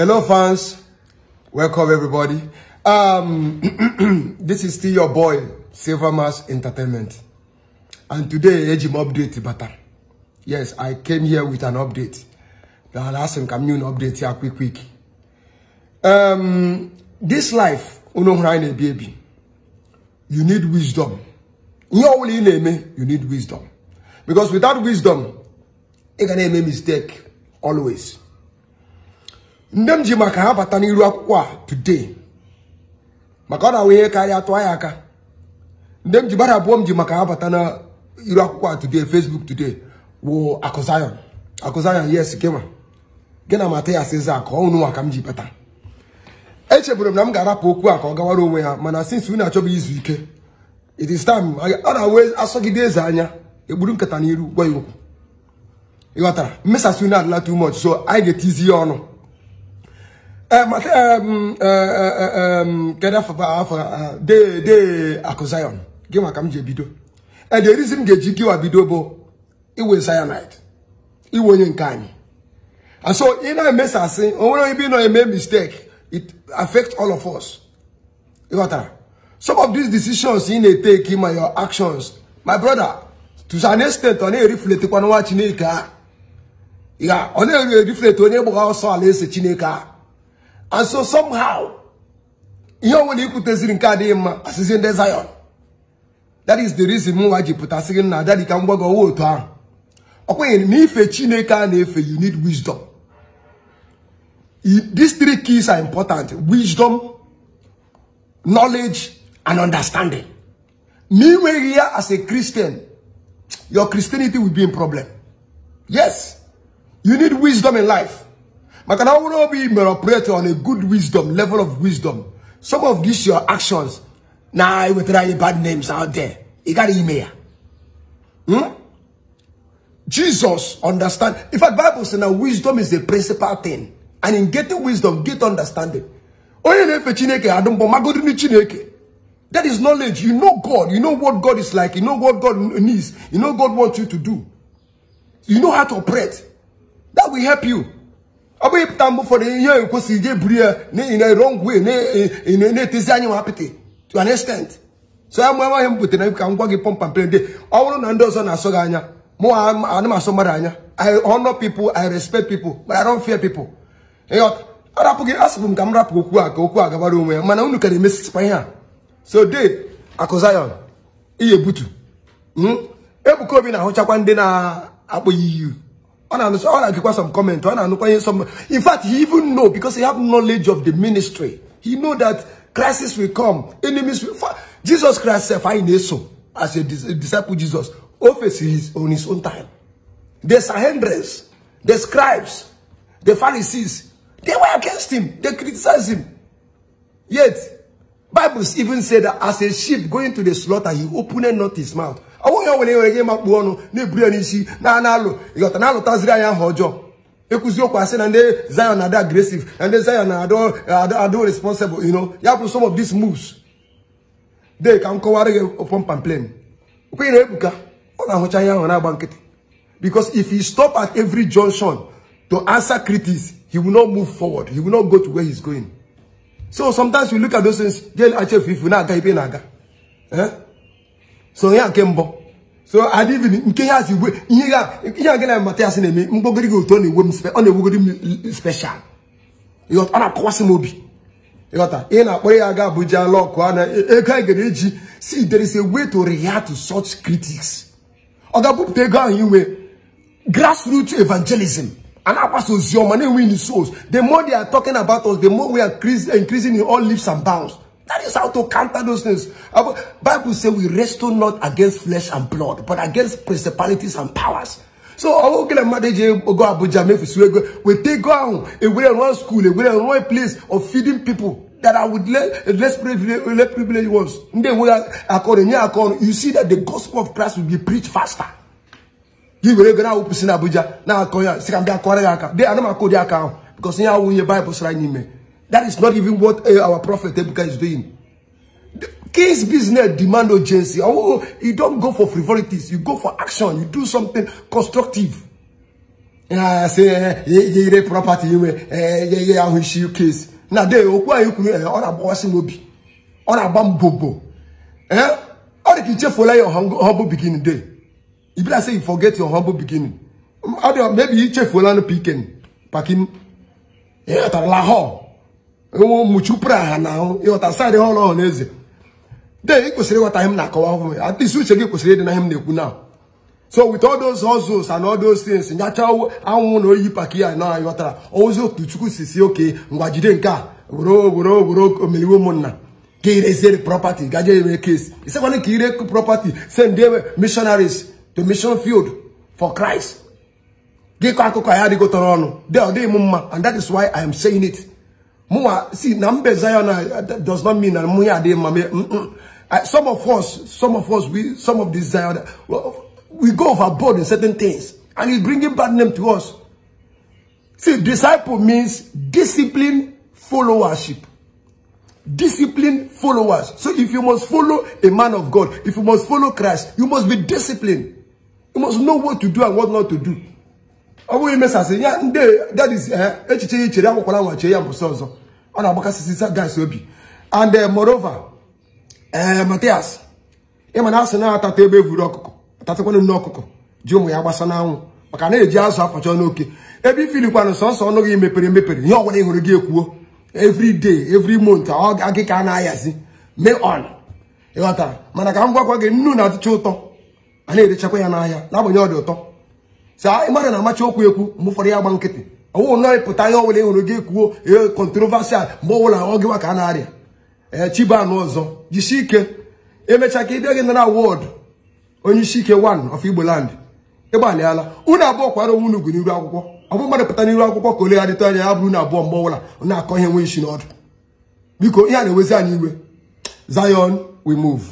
Hello fans, welcome everybody. This is still your boy Silver Mass Entertainment, and today ejim update bata. Yes, I came here with an update. And I asked him, can you update here quick quick? This life, baby, you need wisdom. You need wisdom, because without wisdom, you can make a mistake always. Ndem ji maka ha bata n'iru akwụkwọ a today. Maka ọ na-awụ ihe karịa atụ anyị aka. Ndem ji gbara abụọ m ji maka ha bata na iru akwụkwọ a today, Facebook today, wụ Akụ Zion. Akụ Zion, yes, gịnwa. Gị na Mathias Ezeaku, ọ unu ka m ji bata. Echeburu m na m ga-arapụ okwu a ka ọ gawara onwe ya, mana since unu achọbụ izu ike, it is time. Ọ na-awụ asọgide eze anya, egburu nkata n'iru gwa ya okwu. Ịghọtara? Mmesasị unu adịla too much, so anyị ga-etizi ya ọnụ. De Akụ Zion, gị maka m ji ebido. And the reason m ga-eji gịwa bido bụ iwe Zionite, iwe onye nke anyị. And so ị na-emesasị, o nwere ebe ị na-eme mistake, it affects all of us. Ịghọtara? Some of these decisions ị na-etake ma your actions, my brother, to an extent ọ na-erifletekwa nwa Chineke a. Ya, ọ na-eriflete onye gbagha ọsọ alaeze Chineke a. And so somehow, ihe onwere ikwuteziri nke adịghị mma asịzi ndị Zion. That is the reason mwa ji pụtasị gị na daddy ka m gwa gị ọwa otu ahụ. Ọ kwenyere na ife Chineke a na-efe, you need wisdom. These three keys are important: wisdom, knowledge, and understanding. Me here as a Christian, your Christianity will be in problem. Yes, you need wisdom in life. Maka na ọbụrụ obi mere operate on a good wisdom, level of wisdom. Some of these your actions, na wetara anyị bad names out there. Ị gara ime ya. Jesus understand. In fact, Bible says now wisdom is the principal thing. And in getting wisdom, get understanding. Onye na-efe Chineke adụmbọ magodini Chineke. That is knowledge. You know God. You know what God is like. You know what God needs. You know God wants you to do. You know how to operate. That will help you. Ọ bụghị pụta mbụ ụfọdụ ihe ekwesịghị ije buru ya in a wrong way na-etezi anyị apịtị to an extent. So ya mụ ihe m butere ka m gwa gị pump and play. Ọ bụrụ na ndị ọzọ na-asọ gị anya, mụ ana m asọ mmadụ anya. I honor people, I respect people, but I don't fear people. Arapụ gị, asịbụ m ka m rapụ okwu a ka okwu a gabara onwe ya, mana unu ka na-emesisikwa ihe a. So de Akụ Zion, ihe butu. Ebuka Obi na-ahụchakwa ndị na-akpọ ya iyi. Ọ na-agịkwa some comment, ọ na-anụkwa ihe some. In fact, he even know, because he have knowledge of the ministry. He know that crisis will come, enemies will. Jesus Christ self, I na-eso as a disciple Jesus, office on his own time. The Sanhedrins, the scribes, the Pharisees, they were against him. They criticized him. Yet, Bible even said that as a sheep going to the slaughter, he opened not his mouth. I want you to get ọnụ na-eburu ya n'isi na na-alụ ịghọta na-alụtaziri anyị ahụ ọjọọ. Ekwuzi okwu asị na ndị Zion na-adị aggressive, na ndị Zion na-adụ responsible, you know. Ya bụ some of these moves. De ka m kọwara gị pump and play. Okwenye na Ebuka, ọ na-ahụcha ihe ahụ na-agba nkịtị. Because if he stop at every junction to answer critics, he will not move forward. He will not go to where he's going. So sometimes we look at those things, ifu na-aga ibe na-aga. So ya nke mbụ. So I even nke ya si ihe ihe ga na Mathias na-eme mgbogori gị otu ọ na-ewe m ọ na-ewegori m special. Ịghọta, ọ na-akọwasị m obi. Ịghọta, ị na-akpọrọ ya aga Abuja lọkụ a na ego anyị ga-eji. See, there is a way to react to such critics. Ọ ga-abụpụta ego ahụ inwe grassroots evangelism. And agbasa ozi ọma na-enwe souls. The more they are talking about us, the more we are increasing in all leaps and bounds. That is how to counter those things. Bible says we wrestle not against flesh and blood, but against principalities and powers. So I will get a go Abuja, we take go we are one school, we are one place of feeding people that are with less privileged ones. You see that the gospel of Christ will be preached faster. You will go now in Abuja now. Because now Bible that is not even what our prophet Ebuka is doing. The king's business demand urgency. Oh, you don't go for frivolities. You go for action. You do something constructive. Ya sị ire property inwe ye ahụ isi case. Na de okwu anyị kwuru ọ na-agbawasị m obi. Ọ na-agba m bobo. Ọ dị ka ichefuola your humble beginning day. You be like say you forget your humble beginning. Maybe ichefuola no pikin. Pakin. Ịghọtara Lahore. Muchupra ha na ahụ ịghọta side hall ọhụrụ n'eze. De ị kwesịrị ịghọta ihe m na-akọwa ọhụrụ. At least uche gị kwesịrị ịdị na ihe m na-ekwu now. So with all those hustles and all those things, nyacha anwụ na oyi paki ya na ịghọtara. Ozi otu Chukwu si oke ngwa jide nke a were omeliwe ụmụnna. Ka irezie property gaje eme case. Isekwana ka ire property send them missionaries to mission field for Christ. Gị kọ akụkọ ya adịgo tọrọ ọnụ. De ọ dịghị m mma, and that is why I am saying it. Mụnwa see na mbe Zion does not mean na mụ ya adịghị mma. Some of us, some of this Zion, we go overboard in certain things, and it's bringing bad name to us. See, disciple means discipline followership. Discipline followers. So if you must follow a man of God, if you must follow Christ, you must be disciplined. You must know what to do and what not to do. That is and moreover, Matthias, tatakwana nne ọkụkọ ji ụmụ ya gbasa n'anwụ maka na eji azụ afacha n'oke ebe ifilikwanụ sọnsọ ọnụ gị mepere emepere ihe ọbụla ị hụrụ gị ekwuo every day, every month ọ gị ka a na-ayazi may on ịghọtara. Mana ka m gwakwa gị, nnu na-atụcha ụtọ, a na-erechakwa ya n'ahịa n'agbanyeghị ọ dị ụtọ. Sa mmadụ na-amacha okwu ekwu mgbe ụfọdụ ya gba nkịtị ọwụ nọ ịpụta ihe ọbụla ị hụrụ gị ekwuo ee controversial mgbe ọbụla ọ gịwa ka a na-arịa ee chibanụ ọzọ. Jisie ike, emechaa ka ị bịa gị nara awọdụ onye isi ike one of Igbo land. Ịgbalịala unu abụọ kwara onwe unu ugwu n'iru akwụkwọ. Ọ bụ mmadụ pụta n'iru akwụkwọ ka olegharịta anya ya bụrụ unu abụọ mgbe ọbụla na-akọ ihe nwe isi n'ọdụ. Biko ihe a na-ewezi anyị iwe. Zion, we move.